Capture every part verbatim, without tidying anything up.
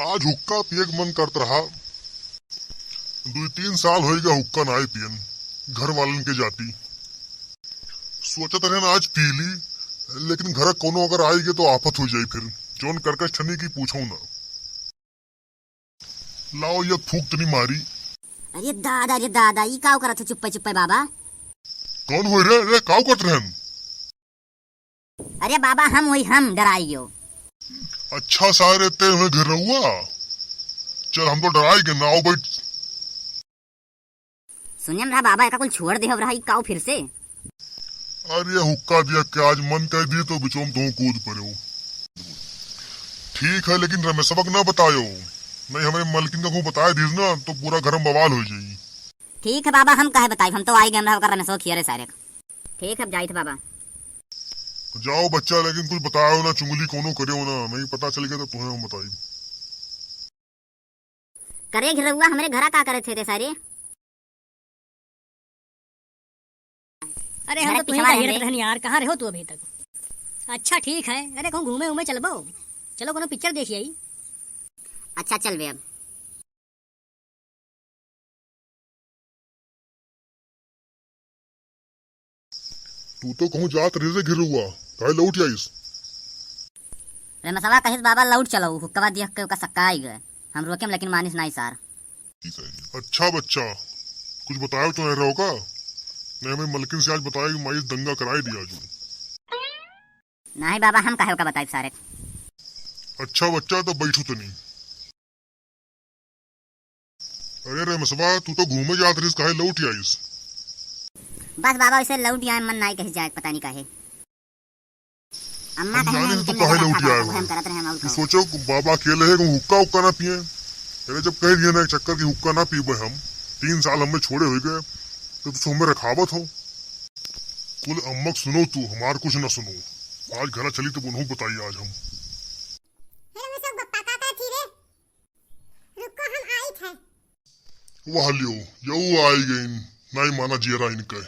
आज हुक्का पिए के मन करत रहा। दुई तीन साल होइगा हुक्का नाई पियन, घर वालन के जाती। सोचत रहन आज पी ली, लेकिन घर कौनो अगर आइगे तो आफत हो जाई फिर। जौन करकस ठनी की पूछो ना। लाओ ये फूक तनी मारी। अरे दादा, अरे दादा, ई काव करत है चुप्पे चुप्पे बाबा? कौन होई रे? रे, काव करत रहन? अरे बाबा, हम होई, हम डराई गयो। अच्छा सारे, ते हुए घिरौआ। चल, हम तो डराई गए ना, आओ बैठ। सुनियम रहा बाबा, एका कुल छोड़ दे रहा, ई काव फिर से? अरे हुक्का दिया के आज मन कह दिए तो बिचोम तो कूद पड़े हो। ठीक है, लेकिन रमेशवा के ना बतायो, नहीं हमरे मलकिन का को बताए दीस ना तो पूरा घर में बवाल हो जाई। ठीक है बाबा, हम काहे बताई, हम तो आई गए, हमरा ओकर रमेशवा खियारे सारे। ठीक है, अब जाइत बाबा। जाओ बच्चा, लेकिन कुछ बताओ ना, चुंगली कोनो करे हो ना, नहीं पता चल गया तो तुम्हें हम बताई। करे घिरौआ, हमरे घरा का करे थे ते सारे? अरे हम घर तो तुहीं पिछवा का रहन हेरत दे। रहन यार, कहाँ रहो तू अभी तक? अच्छा ठीक है, अरे कहूँ घूमे उमे चलबो, चलो कोनो पिक्चर देखी आई। अच्छा चल बे अब। तू तो कहूँ जात रही रे घिरुआ, काहे लौट आइस? रमेशवा कहिस बाबा लौट चलो, हुक्कवा दिया के ओका सक्का आई गए। हम रोकेम लेकिन मानिस नाई सार। अच्छा बच्चा, कुछ बतायो तो नहीं रहो का? नहीं हमें मलकिन से आज बताया कि माई दंगा कराई दिया आज। नहीं बाबा, हम काहे ओका बताई सारे। अच्छा बच्चा, तो बैठू तनी। अरे रमेशवा, तू तो घूमे जात रहीस, काहे लौट आइस? बस बाबा, वैसे लौट आए, मन नाई कहीं जाए, पता नहीं काहे। अम्मा हम कहे जाने ना, से तू तुम काहे लगा लौट खाता आए तो हो? हम करत रहे, हम और तू कहो। सोचो, बाबा अकेले है, कहूँ हुक्का उक्का ना पिए। अरे जब कह दिए ना एक चक्कर की हुक्का ना पीबे हम, तीन साल हमें छोड़े हो गए, तो तू हमें रखावत हो। कुल अम्मक सुनो तू, हमार कुछ ना सुनो। आज घरा चली तब उन्हों बताई आज हम। अरे वो सब बप्पा का कहती रे? रुको, हम आइत है। वाह लियो, यऊ आई गइन, नाई माना जियरा इनके।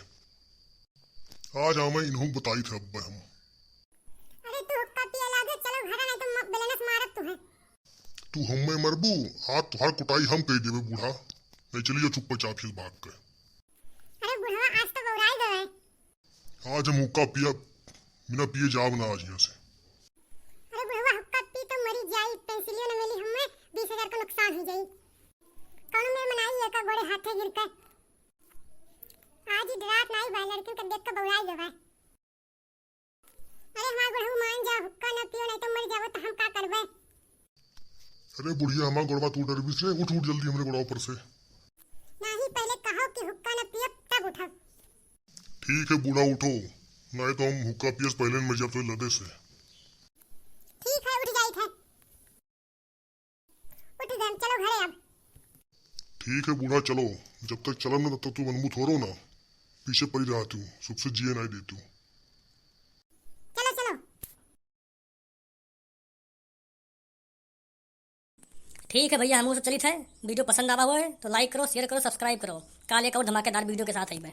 आज हमें इन्हों बताई थे अब हम। अरे तू हुक्का पिए लागे, चलो घरे, नहीं तो म-, बेलनस मारत तू है। तू हमें मरबू, आज तुहार कुटाई हम कह देबे बूढ़ा। नहीं चलिए चुप्पे चाप से भाग के। अरे बुढ़वा, आज तो बौराई गए। आज हम हुक्का पिया, बिना पिए जाब ना आज यहाँ से। अरे बुढ़वा, हुक्का पी तो मरी जाई, पेंसिलियो न मिली हमें, बीस हजार का नुकसान हो जाई। कौनो में मनाई एका गोड़े हाथे गिर के। आज ही डरात नाई बा, लड़कन के देख के बौराई गवा। अरे हमार बुढ़ऊ मान जा, हुक्का न पियो, नहीं तो मर जाबो तो हम का करबे? अरे बुढ़िया, हमार गोड़वा तू डरबिस रे, उठ, उठ जल्दी हमरे गोड़वा पर से। नहीं, पहले कहो कि हुक्का न पियो, तब उठब। ठीक है बूढ़ा, उठो, नहीं तो हम हुक्का पियस पहले मर जाब तो लदे से। ठीक है, उठ जाइत है। उठ गए, चलो घरे अब। ठीक है बूढ़ा, चलो, जब तक चलब ना तब तक तू बनबू थोड़ो ना, पीछे पड़ी रहा तू, सुख से जिए नहीं दे तू। चलो, चलो। ठीक है भैया, हम सब चलित है। वीडियो पसंद आवा होए तो like करो, share करो, subscribe करो। काल एक और धमाकेदार वीडियो के साथ आई मैं।